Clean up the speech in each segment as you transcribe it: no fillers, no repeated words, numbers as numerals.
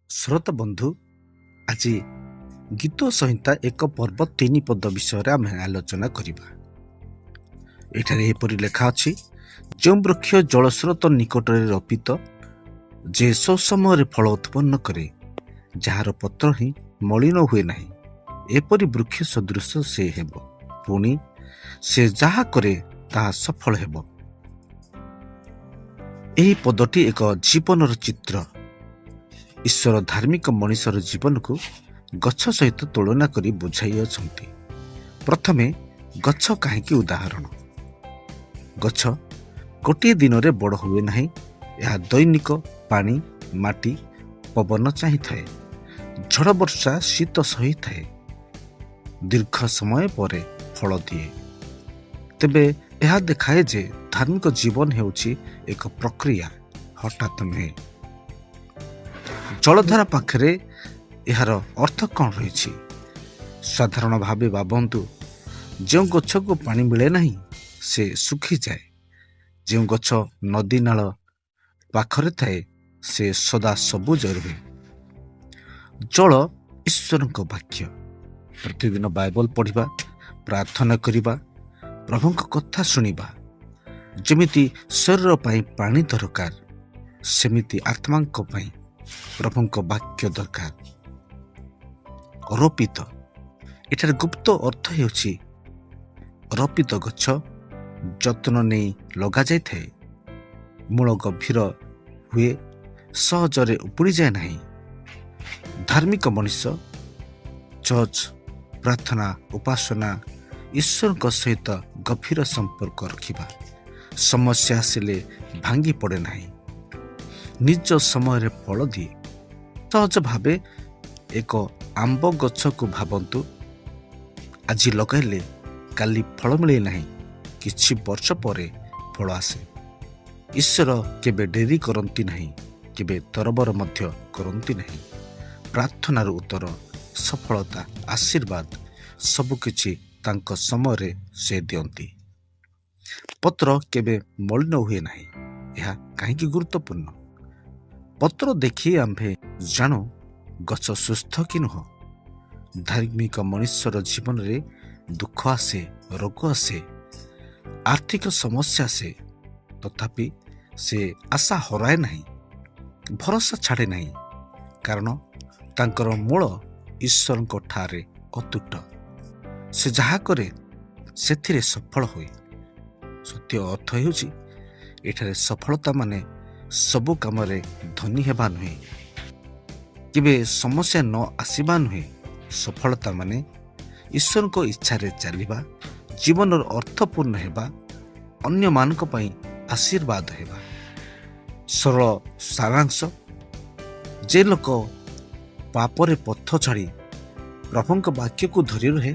ଶ୍ରୋତା ବନ୍ଧୁ, ଆଜି ଗୀତ ସଂହିତା 1 ପର୍ବ 3 ପଦ ବିଷୟରେ ଆମେ ଆଲୋଚନା କରିବା। ଏଠାରେ ଏପରି ଲେଖା ଅଛି, ଯେଉଁ ବୃକ୍ଷ ଜଳସ୍ରୋତ ନିକଟରେ ରୋପିତ, ଯେ ସ୍ୱସମୟରେ ଫଳ ଉତ୍ପନ୍ନ କରେ, ଯାହାର ପତ୍ର ହିଁ ମଳିନ ହୁଏ ନାହିଁ, ଏପରି ବୃକ୍ଷ ସଦୃଶ ସେ ହେବ। ପୁଣି ସେ ଯାହା କରେ, ତାହା ସଫଳ ହେବ। ଏହି ପଦଟି ଏକ ଜୀବନର ଚିତ୍ର। ଈଶ୍ୱର ଧାର୍ମିକ ମଣିଷର ଜୀବନକୁ ଗଛ ସହିତ ତୁଳନା କରି ବୁଝାଇଅଛନ୍ତି। ପ୍ରଥମେ, ଗଛ କାହିଁକି ଉଦାହରଣ? ଗଛ ଗୋଟିଏ ଦିନରେ ବଡ଼ ହୁଏ ନାହିଁ। ଏହା ଦୈନିକ ପାଣି, ମାଟି, ପବନ ଚାହିଁଥାଏ। ଝଡ଼, ବର୍ଷା, ଶୀତ ସହିଥାଏ। ଦୀର୍ଘ ସମୟ ପରେ ଫଳ ଦିଏ। ତେବେ ଏହା ଦେଖାଏ ଯେ ଧାର୍ମିକ ଜୀବନ ହେଉଛି ଏକ ପ୍ରକ୍ରିୟା, ହଠାତ୍ ନୁହେଁ। ଜଳଧାରା ପାଖରେ, ଏହାର ଅର୍ଥ କ'ଣ ରହିଛି? ସାଧାରଣ ଭାବେ ଭାବନ୍ତୁ, ଯେଉଁ ଗଛକୁ ପାଣି ମିଳେ ନାହିଁ, ସେ ଶୁଖିଯାଏ। ଯେଉଁ ଗଛ ନଦୀ ନାଳ ପାଖରେ ଥାଏ, ସେ ସଦା ସବୁଜ ରୁହେ। ଜଳ ଈଶ୍ୱରଙ୍କ ବାକ୍ୟ। ପ୍ରତିଦିନ ବାଇବଲ ପଢ଼ିବା, ପ୍ରାର୍ଥନା କରିବା, ପ୍ରଭୁଙ୍କ କଥା ଶୁଣିବା। ଯେମିତି ଶରୀର ପାଇଁ ପାଣି ଦରକାର, ସେମିତି ଆତ୍ମାଙ୍କ ପାଇଁ ପ୍ରଭୁଙ୍କ ବାକ୍ୟ ଦରକାର। ରୋପିତ, ଏଠାରେ ଗୁପ୍ତ ଅର୍ଥ ହେଉଛି ରୋପିତ ଗଛ ଯତ୍ନ ନେଇ ଲଗାଯାଇଥାଏ। ମୂଳ ଗଭୀର ହୁଏ, ସହଜରେ ଉପୁଡ଼ିଯାଏ ନାହିଁ। ଧାର୍ମିକ ମଣିଷ ଚର୍ଚ୍ଚ, ପ୍ରାର୍ଥନା, ଉପାସନା, ଈଶ୍ୱରଙ୍କ ସହିତ ଗଭୀର ସମ୍ପର୍କ ରଖିବା। ସମସ୍ୟା ଆସିଲେ ଭାଙ୍ଗି ପଡ଼େ ନାହିଁ, ନିଜ ସମୟରେ ଫଳ ଦିଏ। ସହଜ ଭାବେ ଏକ ଆମ୍ବ ଗଛକୁ ଭାବନ୍ତୁ। ଆଜି ଲଗାଇଲେ କାଲି ଫଳ ମିଳେ ନାହିଁ। କିଛି ବର୍ଷ ପରେ ଫଳ ଆସେ। ଈଶ୍ୱର କେବେ ଡେରି କରନ୍ତି ନାହିଁ, କେବେ ତରବର ମଧ୍ୟ କରନ୍ତି ନାହିଁ। ପ୍ରାର୍ଥନାର ଉତ୍ତର, ସଫଳତା, ଆଶୀର୍ବାଦ ସବୁକିଛି ତାଙ୍କ ସମୟରେ ସେ ଦିଅନ୍ତି। ପତ୍ର କେବେ ମଳିନ ହୁଏ ନାହିଁ, ଏହା କାହିଁକି ଗୁରୁତ୍ୱପୂର୍ଣ୍ଣ? ପତ୍ର ଦେଖି ଆମ୍ଭେ ଜାଣୁ ଗଛ ସୁସ୍ଥ କି ନୁହଁ। ଧାର୍ମିକ ମଣିଷର ଜୀବନରେ ଦୁଃଖ ଆସେ, ରୋଗ ଆସେ, ଆର୍ଥିକ ସମସ୍ୟା ଆସେ। ତଥାପି ସେ ଆଶା ହରାଏ ନାହିଁ, ଭରସା ଛାଡ଼େ ନାହିଁ, କାରଣ ତାଙ୍କର ମୂଳ ଈଶ୍ୱରଙ୍କ ଠାରେ ଅତୁଟ। ସେ ଯାହା କରେ, ସେଥିରେ ସଫଳ ହୁଏ। ସତ୍ୟ ଅର୍ଥ ହେଉଛି, ଏଠାରେ ସଫଳତା ମାନେ ସବୁ କାମରେ ଧନୀ ହେବା ନୁହେଁ, କେବେ ସମସ୍ୟା ନ ଆସିବା ନୁହେଁ। ସଫଳତା ମାନେ ଈଶ୍ୱରଙ୍କ ଇଚ୍ଛାରେ ଚାଲିବା, ଜୀବନର ଅର୍ଥପୂର୍ଣ୍ଣ ହେବା, ଅନ୍ୟମାନଙ୍କ ପାଇଁ ଆଶୀର୍ବାଦ ହେବା। ସରଳ ସାରାଂଶ, ଯେ ଲୋକ ପାପରେ ପଥ ଛାଡ଼ି ପ୍ରଭୁଙ୍କ ବାକ୍ୟକୁ ଧରି ରୁହେ,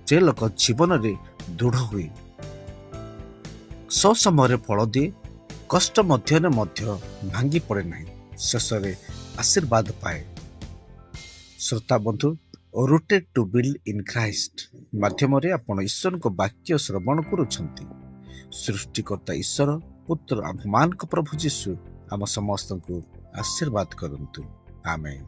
ସେ ଲୋକ ଜୀବନରେ ଦୃଢ଼ ହୁଏ, ସସମୟରେ ଫଳ ଦିଏ, କଷ୍ଟ ମଧ୍ୟରେ ମଧ୍ୟ ଭାଙ୍ଗି ପଡ଼େ ନାହିଁ, ଶେଷରେ ଆଶୀର୍ବାଦ ପାଏ। ଶ୍ରୋତା ବନ୍ଧୁ, Rooted to Build in Christ ମାଧ୍ୟମରେ ଆପଣ ଈଶ୍ୱରଙ୍କ ବାକ୍ୟ ଶ୍ରବଣ କରୁଛନ୍ତି। ସୃଷ୍ଟିକର୍ତ୍ତା ଈଶ୍ୱର, ପୁତ୍ର ଆମ୍ଭମାନଙ୍କ ପ୍ରଭୁ ଯୀଶୁ ଆମ ସମସ୍ତଙ୍କୁ ଆଶୀର୍ବାଦ କରନ୍ତୁ। ଆମେନ୍।